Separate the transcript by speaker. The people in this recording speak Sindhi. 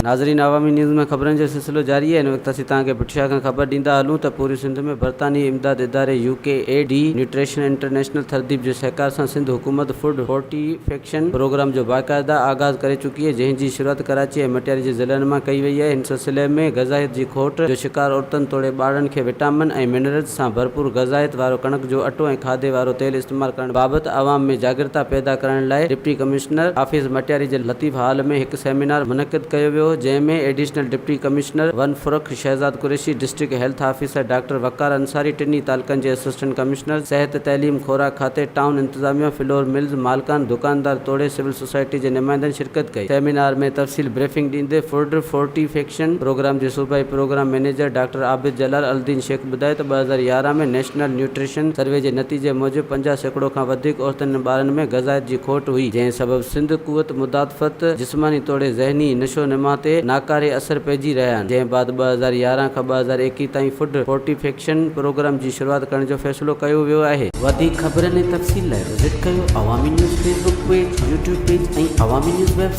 Speaker 1: ناظرين عوامي نيوز ۾ خبرن جو سلسلو جاري آهي هن وقت اسين توهان کي ڀٽ شاهه کان خبر ڏيندا هلون ته پوري سنڌ ۾ برطانوي امداد اداري U K A D nutrition international Thardip جي سهڪار سان سنڌ حڪومت فوڊ فورٽيفڪيشن پروگرام جو باقاعده آغاز ڪري چڪي آهي جنهن جي شروعات ڪراچي ۽ مٽياري جي ضلعن مان ڪئي وئي آهي هن سلسلي ۾ غذائيت جي کوٽ جو شڪار عورتن توڙي ٻارڙن کي وٽامن ۽ منرلز سان ڀرپور غذائيت وارو ڪڻڪ جو اٽو ۽ کاڌي وارو تيل استعمال ڪرڻ بابت عوام ۾ جاڳرتا پيدا ڪرڻ لاء ڊپٽي ڪمشنر آفيس مٽياري جي لطيف هال ۾ هڪ سيمينار منعقد ڪيو ويو جنهن ۾ additional deputy commissioner one Farrukh Shahzad Qureshi, district health officer doctor Waqar Ansari, ٽنهي تعلقن جي اسسٽنٽ ڪمشنرز، صحت، تعليم، خوراڪ کاتي، ٽائون انتظاميه، فلور ملز مالڪان، دڪاندار توڙي سول سوسائٽي جي نمائندن شرڪت ڪئي. سيمينار ۾ تفصيل بريفنگ ڏيندي فوڊ فورٽيفڪيشن پروگرام جي صوبائي programme manager doctor Abid Jalal Aldin Shaikh ٻڌايو ته 2011 ۾ نيشنل نيوٽريشن سروي جي نتيجي موجب 50% کان وڌيڪ عورتن ۽ ٻارن ۾ غذائيت جي کوٽ هئي جنهن سبب سنڌ قوت مدافعت، جسماني توڙي ذهني نشو نما تي ناڪاري اثر پئجي رهيا آهن جنهن بعد 2011 کان 2021 تائين فوڊ فورٽيفڪيشن پروگرام جي شروعات ڪرڻ جو فيصلو ڪيو ويو آهي. وڌيڪ خبرن ۽ تفصيل لاء وزٽ ڪيو Awami news Facebook page, YouTube page ۽ Awami news website.